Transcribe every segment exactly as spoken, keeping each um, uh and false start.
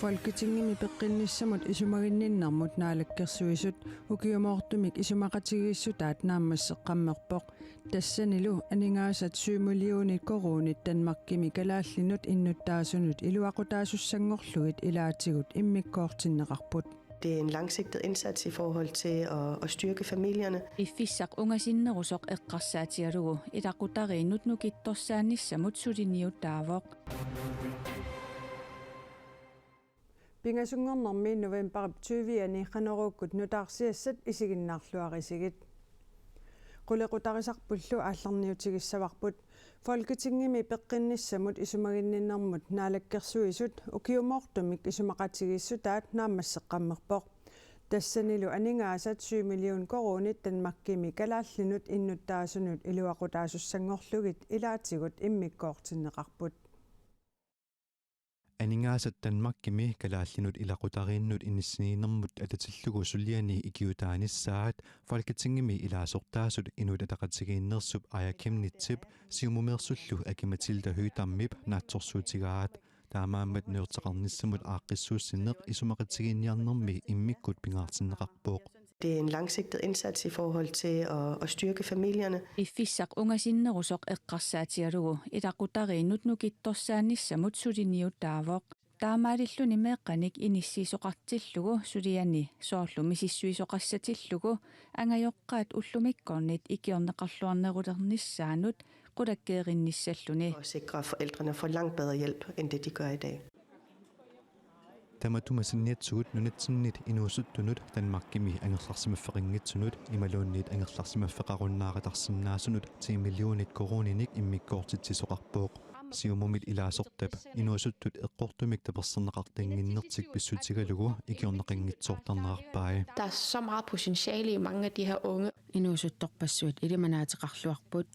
Folketingimi peqqinnissamut isumaginninnermut Naalakkersuisut ukiumoortumik isumaqatigiissutaat naammasseqqammerpoq. Tassanilu aningaasat syv millionit koruunit Danmarkimi kalaallinut innuttaasunut iluaqutaasussanngorlugit ilaatigut immikkoortinneqarput. Det er en langsigtet indsats i forhold til at, at styrke familierne. Piffissaq ungasinnerusoq eqqarsaatigalugu ilaqutariinnut nukittorsaanissamut suliniutaavoq. Pingasunngornermi novembarip tyviani Qanoruukkut nutaarsiassat isiginnaarluarisigit. Qulequtarisarpullu aallarniutigissavarput. Folketingimi peqqinnissamut isumaginninnermut Naalakkersuisut ukiumoortumik isumaqatigiissutaat naammasseqqammerpoq. Tassanilu aningaasat syv million koruunit Danmarkimi kalaallinut innuttaasunut iluaqutaasussanngorlugit ilaatigut immikkoortinneqarput. Aningaasat Danmarkimi kalaallinut ilaqutariinnut inissiniinermut atatillugu suliani ikiuutaanissaat Folketingimi ilaasortaasut Inuit Ataqatigiinneersup Aaja Chemnitzip Siumumeersullu Aki-Matilda Høegh-Dammip naatsorsuutigaat. Taamaammat najugaqarnissamut aaqqissuussinneq isumaqatigiinniarnermi immikkut pingaartinneqarpoq. Det er en langsigtet indsats i forhold til at, at styrke familierne. Piffissaq ungasinnerusoq eqqarsaatigalugu ilaqutariinnut nukittorsaanissamut suliniutaavoq. Taamaalilluni meeqqanik inissiisoqartillugu suliani soorlu misissuisoqassatillugu angajoqqaat ullumikkornit ikiorneqarluarnerulernissaannut qulakkeerinnissalluni. Og sikre, at forældrene får langt bedre hjælp, end det de gør i dag. Tamatuma sinniatsugut nunatsinnit inuusuttunut Danmarkimi angerlarsimaffeqanngitsunut imaluunniit angerlarsimaffeqarunnaarataarsinnaasunut ti millionit koruuninik immikkoortitsisoqarpoq. Siumumit ilaasortap inuusuttut eqqortumik taperserneqartannginnertik pissutigalugu ikiorneqanngitsoortarnerarpai. Der er så meget potentiale i mange af de her unge. Inuusuttorpassuit ilimanaateqarluarput,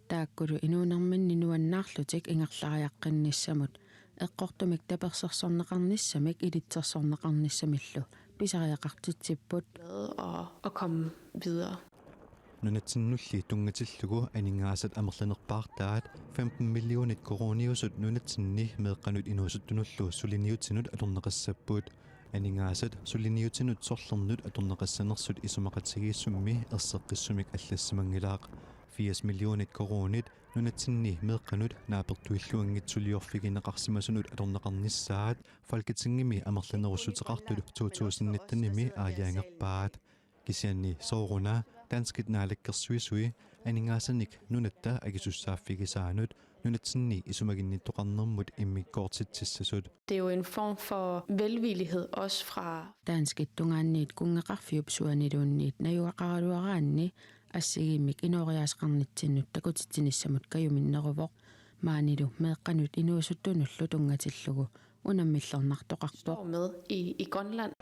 taakkulu inuunerminni nuannaarlutik ingerlariaqqinnissamut, eqqortumik tapersersorneqarnissamik ilitsersorneqarnissamillu pisariaqartitsipput. Med og, og komme videre. Nunatsinnulli tunngatillugu aningaasat amerlanerpaartaat femten millionit koruuniusut nunatsinni meeqqanut inuusuttunullu suliniutinut atorneqassapput. Aningaasat suliniutinut sorlernut atorneqassanersut isumaqatigiissummi erseqqissumik allassimanngilaq. Firs millionit koruunit nunatsinni meeqqanut naapertuilluanngitsuliorfigineqarsimasunut atorneqarnissaat Folketingimi amerlanerussuteqartut to tusind nittenimi aalajangerpaat. Kisianni sooruna danskit naalakkersuisui aningaasanik nunatta akisussaaffigisaanut nunatsinni isumaginnittoqarnermut immikkoortitsissasut. Det er jo en form for velvillighed også fra danskit tungaanniit kunngeqarfiup suaniluunniit najugaqaraluaraanni assigiimmik inooriaaseqarnitsinnut takutitsinissamut kajuminneruvoq. Maanilu meeqqanut inuusuttunullu tunngatillugu unammillernartoqarpoq. Står med i, i Grønland.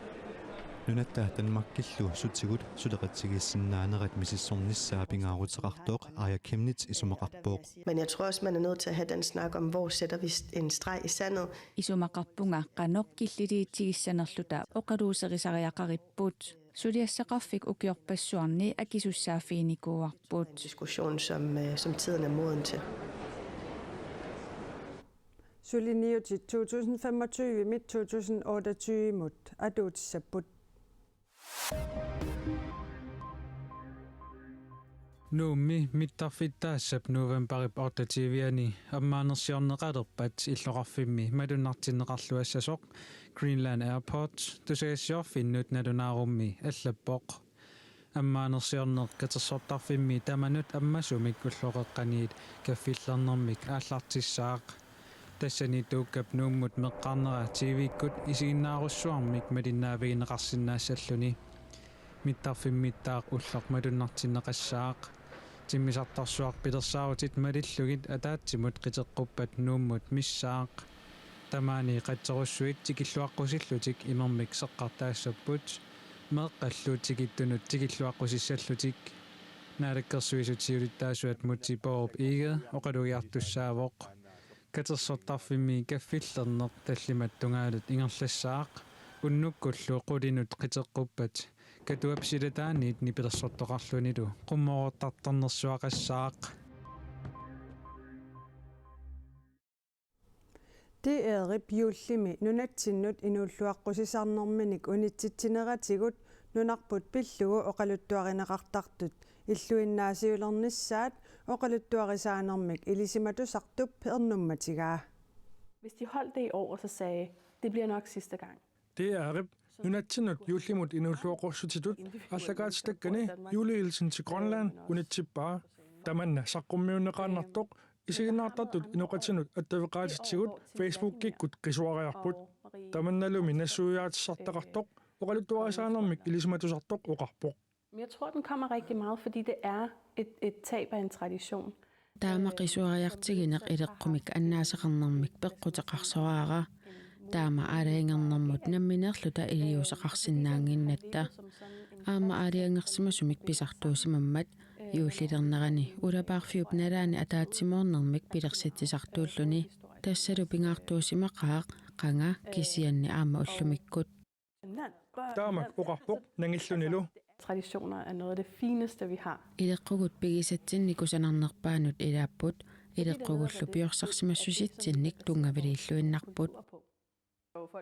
Nunatta Danmarkillu sutigut suleqatigiissinnaanerat misissornissaa pingaaruteqartoq Aaja Chemnitz isumaqarpoq. Men jeg tror også, man er nødt til at have den snak om, hvor sætter vi en streg i sandet. Isumaqarpunga qanoq killiliitsigissanerluta oqaluuserisariaqaripput. Suliassaqarfik ukiorpassuarni akisussaaffiginikuuarput. En diskussion, som, øh, som tiden er moden til. Suliniutit to tusind femogtyve-mit to tusind otteogtyve-mut atuutissapput. Nuummi mittarfittaassap novembarip otteogtyve-ani ammaanersiorneqalerpat illoqarfimmi malunnartinneqarluassasoq Greenland Airport tusagassiorfinnut nalunaarummi allappoq. Ammaanersiorneq katersortarfimmi tamanut ammasumik ulloqeqqaniit kaffillernermik aallartissaaq. Tassani tuukkap Nuummut meqqarnera T V-kkut isiginnaarussuarmik malinnaavigineqarsinnaassalluni. Mittarfimmittaaq ulloq malunnartinneqassaaq. Timmisartorsuaq pilersaarutit malillugit ataatsimut qiteqquppat Nuummut missaaq. Tamaani qatserussuit tikilluaqqusillutik imermik seqqartaassapput, meeqqallu tikittunut tikilluaqqusissallutik. Naalakkersuisut siulittaasuat Múte Bourup Egede oqalugiartussaavoq. Katersortarfimmi kaffillerneq tallimat tungaalut ingerlassaaq, unnukkullu qulinut qiteqquppat Katuap silataaniit nipilersortoqarlunilu qummoroortartarnersuaqassaaq. D R-ip juullimi nunatsinnut inuulluaqqusisarnerminik unitsitsineratigut nunarput pillugu oqaluttuarineqartartut illuinnaasiulernissaat oqaluttuarisaanermik ilisimatusartup ernummatigaa. Hvis de holdt det i år og så sagde, det bliver nok sidste gang. D R-ip nunatsinnut juullimut inuulluaqqussutitut aallakaatitakkani Julie Hilsen til Grønland unitsippaa. Tamanna saqqummiunneqaannartoq isiginnaartartut inoqatinut attaveqaatitsigut Facebookikkut qisuariarput. Tamannalumi nassuiaatissartaqartoq oqaluttuarisaanermik ilisimatusartoq oqarpoq. Men jeg tror, den kommer rigtig meget, fordi det er et, et tab af en tradition. Taama qisuariartigineq ileqqumik annaasaqarnermik peqquteqarsoraara. Taama aalajangernermut nammineerluta iliuuseqarsinnaannginnatta. Aamma aalajangersimasumik pisartuusimammat juullilernerani ulapaarfiup nalaani ataatsimoornermik pilersitsisartuulluni. Tassalu pingaartuusimaqaaq qanga kisianni aamma ullumikkut. Taamak oqarpoq nangillunilu. Traditioner er noget af det fineste, vi har. Ileqqugut pigisatsinnik kusanarnerpaanut ilaapput, ileqqugullu piorsarsimassusitsinnik tunngaviliilluinnarput.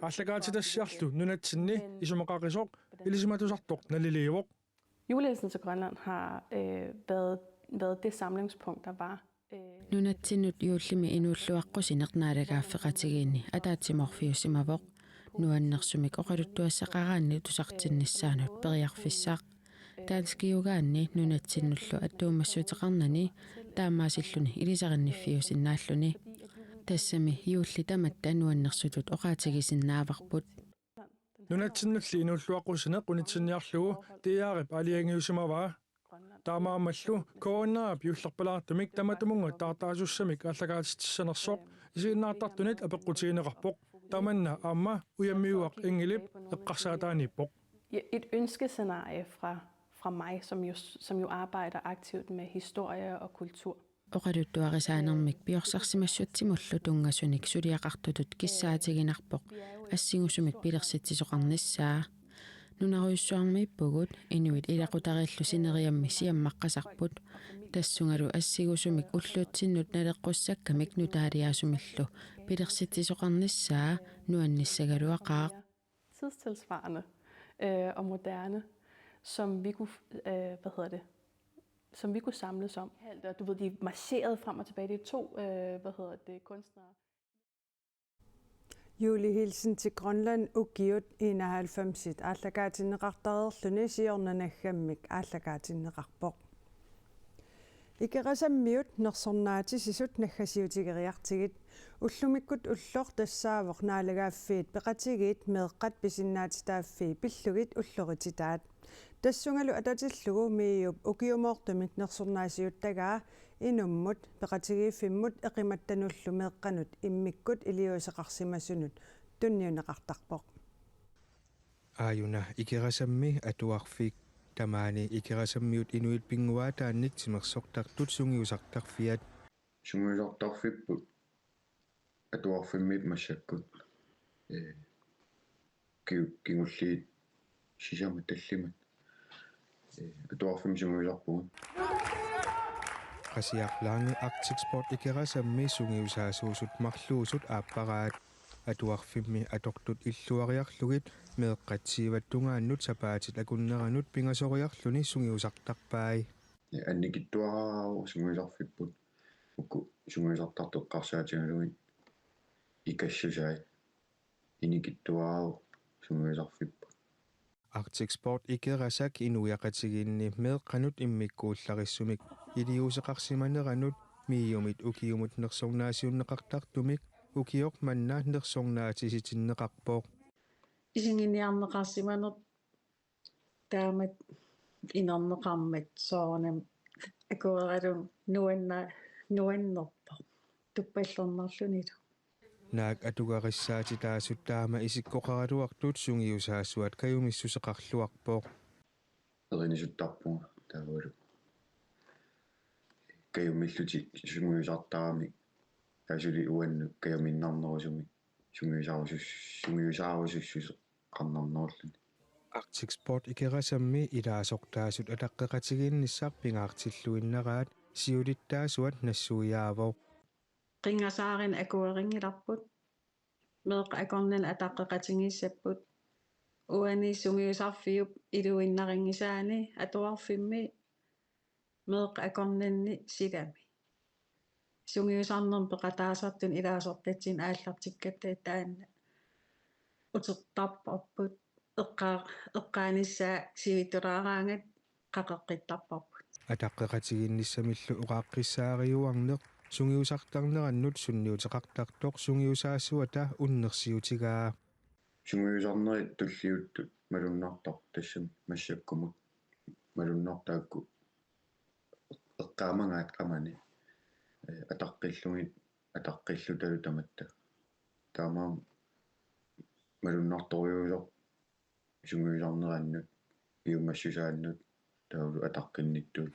Aallakaatitassiarlu nunatsinni isumaqaqisoq ilisimatusartoq naliliivoq. Julehilsen til Grønland har øh, været, været det samlingspunkt, der var. Øh, Nunatsinnut juullimi inuulluaqqusineq naalagaaffeqatigiinni ataatsimoorfiusimavoq, nuannersumik oqaluttuassaqaraanni tusartinnissaanut periarfissaq. Danskiugaanni nunatsinnullu attuumassuteqarnani taamaasilluni ilisarinniffiusinnaalluni. Tassami juulli tamatta nuannersutut oqaatigisinnaavarput. Nunatsinnulli inuulluaqqusineq unitsinniarlugu D R-ip aalajangiusimavaa. Taamaammallu K N R-ip juullerpalaartumik tamatumunnga taartaasussamik aallakaatitissanersoq isiginnaartartunit apeqqutigineqarpoq. Tamanna aamma Ujammiuaq Ingilip eqqarsaataaniippoq. Ja, et ønskescenarie fra, fra mig, som jo, som jo arbejder aktivt med historie og kultur. Oqaluttuarisaanermik piorsarsimassutsimullu tunngasunik suliaqartutut kissaatiginarpoq assingusumik pilersitsisoqarnissaa. Nunarujussuarmiippugut, inuit ilaqutariillu sineriammi siammaqqasarput. Tassungalu assingusumik ullutsinnut naleqqussakkamik nutaaliaasumillu pilersitsisoqarnissaa nuannissagaluaqaaq. Tidstilsvarende øh, og moderne, som vi kunne, øh, hvad hedder det, som vi kunne samles om. Du ved, de marcherede frem og tilbage. Det er to, øh, hvad hedder det, kunstnere. Julie Hilsen til Grønland ukiut enoghalvfemsit aallakaatinneqartareerluni siorna naggammik aallakaatinneqarpoq. Ikerasammiut nersornaatisisut naggasiutigeriartigit. Ullumikkut ulloq tassaavoq naalagaaffiit peqatigiit meeqqat pisinnaatitaaffii pillugit ullorititaat. Tassungalu atatillugu MIO-p ukiumoortumik nersornaasiuttagaa inummut peqatigiiffimmut eqimattanullu meeqqanut immikkut iliuuseqarsimasunut tunniunneqartarpoq. Aajuna Ikerasammi atuarfik. Tamaani Ikerasammiut inuit pinnguaataannik timersortartut sungiusartarfiat. Sungiusartarfipput atuarfimmiit massakkut. Ee, ki-, kingulliit sisamat tallimat. Ee, atuarfimmi sungiusarpugut. Qasiaq Lange Arctic Sport Ikerasammi sungiusaasuusut marluusut aapparaat. Atuarfimmi atortut illuariarlugit meeqqat siuat tungaannut sapaatit akunneranut pingasoriarluni sungiusartarpai. Ee, annikitsuaraavoq sungiusarfipput. Uku sungiusartartut eqqarsaatigalugit ikassusai. Inikitsuaraavoq sungiusarfipput. Arctic Sport Ikerasak inuiaqatigiinni meeqqanut immikkuullarissumik iliuuseqarsimaneranut MIO-mit ukiumut nersornaasiunneqartartumik ukioq manna nersornaatisitinneqarpoq. Isiginiarneqarsimaneq taamak inerneqarmat soorunami akueralunga nuanna-, nuannerpoq tuppallernarlunilu. Naak atugarissaatitaasut taama isikkoqaraluartut sungiusaasuat kajumissuseqarluarpoq. Erinisuttarpunga taavalu kajumillutik sungiusartaramik taava suli uannut kajuminnarnerusumik sungiusaarusus-, sungiusaarusussuseqarnarnerulluni. Arctic Sport Ikerasammi ilaasortaasut ataqqeqatigiinnissaq pingaartilluinnaraat siulittaasuat nassuiaavoq. Qingasaarina akuerinngilarput. Meeqqat akornanni ataqqeqatigiissapput. Uani sungiusarfiup iluinnarinngisaani atuarfimmi meeqqat akornanni silami. Sungiusarnermi peqataasartuni ilaasortatsinni aallartikkatta taanna utertarparput, eqqaa-, eqqaanissaa sivitsulaaraangat qaqeqqittarparput. Ataqqeqatigiinnissamillu oqaaqqissaariuarneq sungiusartarnerannut sunniuteqartartoq sungiusaasuata unnersiutigaa. Sungiusarnerit tulliuttut malunnartartut tassami massakkumut malunnartarput eqqaamagaat qamani, eh, ataqqillugit ataqqillutalu tamatta. Taamaammat malunnartorujuusoq sungiusarnerannut, piumassusaannut taavalu ataqqinnittut.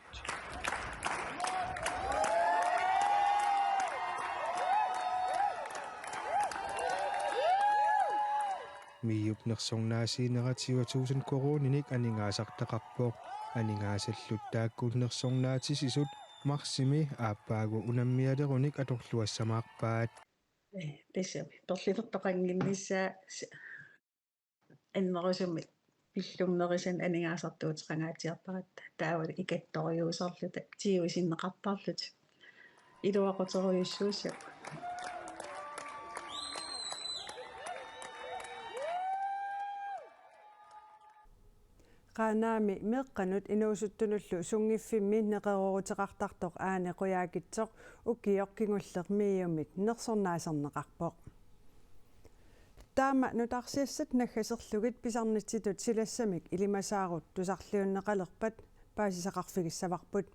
MIO-p nersornaasiinera tyve tusind koruuninik aningaasartaqarpoq. Aningaasallu taakku nersornaatisisut marsimi aappaagu unammialerunik atorluassamaarpaat. Ee, tassami perlilertoqannginnissaa s-, annerusumik pillugu nerisanik aningaasartuuteqangaatsiarparatta taavalu ikattorujuusorluta tyve sinneqartarluta. Iluaquterujussuussapput. Qaanaami meeqqanut inuusuttunullu sunngiffimmi neqerooruteqartartoq Aane Qujaukitsoq ukioq kingulleq MIO-mit nersornaaserneqarpoq. Taama nutaarsiassat naggaserlugit pisarnitsitut silassamik ilimasaarut tusarliunneqalerpat paasisaqarfigissavarput.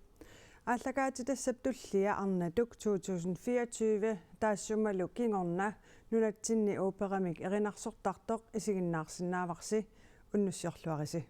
Aallakaatitassap tullia arnatuk to tusind fireogtyve taassumalu kingorna nunatsinni operamik erinarsortartoq isiginnaarsinnaavarsi, unnussiorluarisi.